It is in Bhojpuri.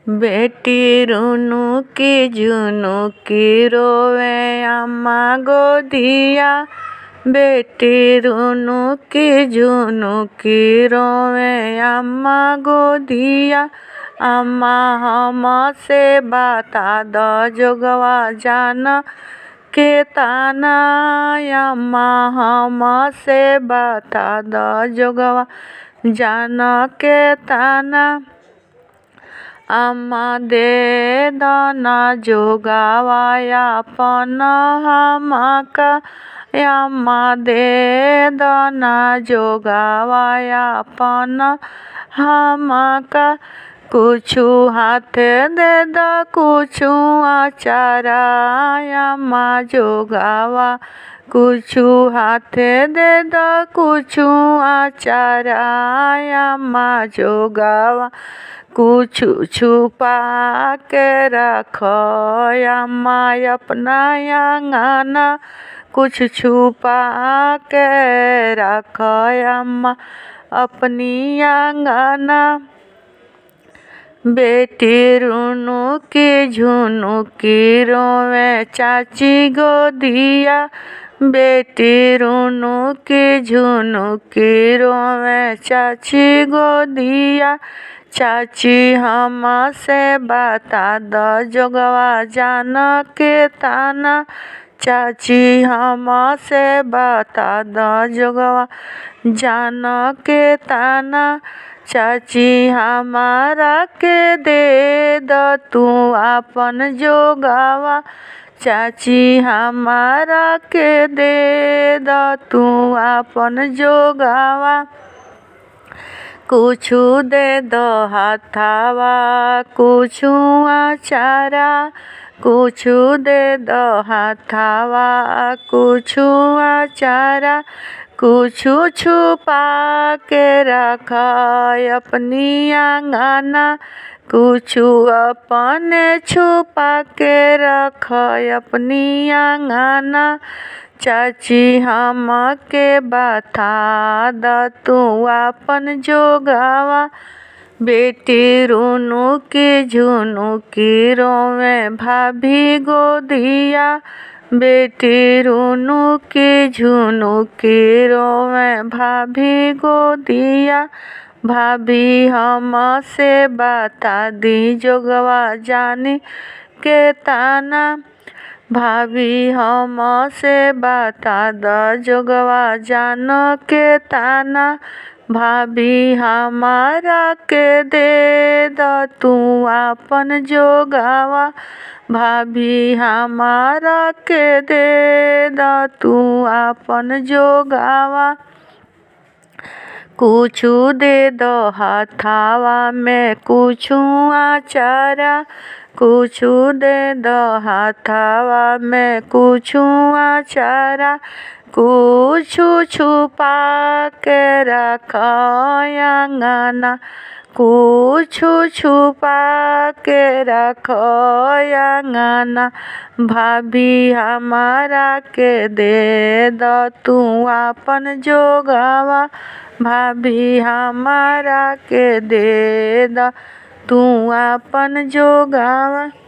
बेटी रुनु की झुनु की रोवे अम्मा गोदिया। बेटी रुनु की झुनु की रोवे अम्मा गोदिया। अम्मा हमसे बता द जोगवा जान के ताना। अम्मा हमसे बता द जोगवा जान के ताना। अम्मा दे दना जोगावा अपन हमका। अम्मा दे दना जोगावा अपन हमका। कुछु हाथ दे द कुछु आचारा अम्मा जोगावा। कुछु हाथ दे द कुछु आचारा अम्मा जोगावा। कुछु छुपा के रख अम्मा अपना अंगना। कुछ छुपा के रख अम्मा अपनी अंगना। बेटी रुनु की झुनु की रोवे चाची गोदिया। बेटी रुनु की झुनु की रोवे चाची गोदिया। चाची हमसे बता द जोगवा जान के ताना। चाची हमसे बता द जोगवा जान के ताना। चाची हमारा के दे द तू अपन जोगावा। चाची हमारा के दे द तू अपन जोगावा। कुछु दे द हाथावा कुछु आचारा। कुछु दे द हाथावा कुछु आचारा। कुछु छुपा के रख अपनी अंगना। कुछु अपने छुपा के रख अपनी अंगना। चाची हमके बता द तू अपन जोगावा। बेटी रुनु की झुनु की रोवे भाभी गोदिया। बेटी रुनु की झुनु की रोवे भाभी गोदिया। भाभी हमसे बता दी जोगवा जानी के ताना। भाभी हमसे बता द जोगवा जान के ताना। भाभी हमारा के दे द तू अपन जोगावा। भाभी हमारा के दे द तू अपन जोगावा। कुछु दे द हाथावा में कुछु आचारा। कुछु दे द हाथावा में कुछु आचारा। कुछु छुपा के रख अंगना। कुछु छुपा के रख अंगना। भाभी हमारा के दे द तू अपन जोगावा। भाभी हमारा के दे द तू अपन जोगावा।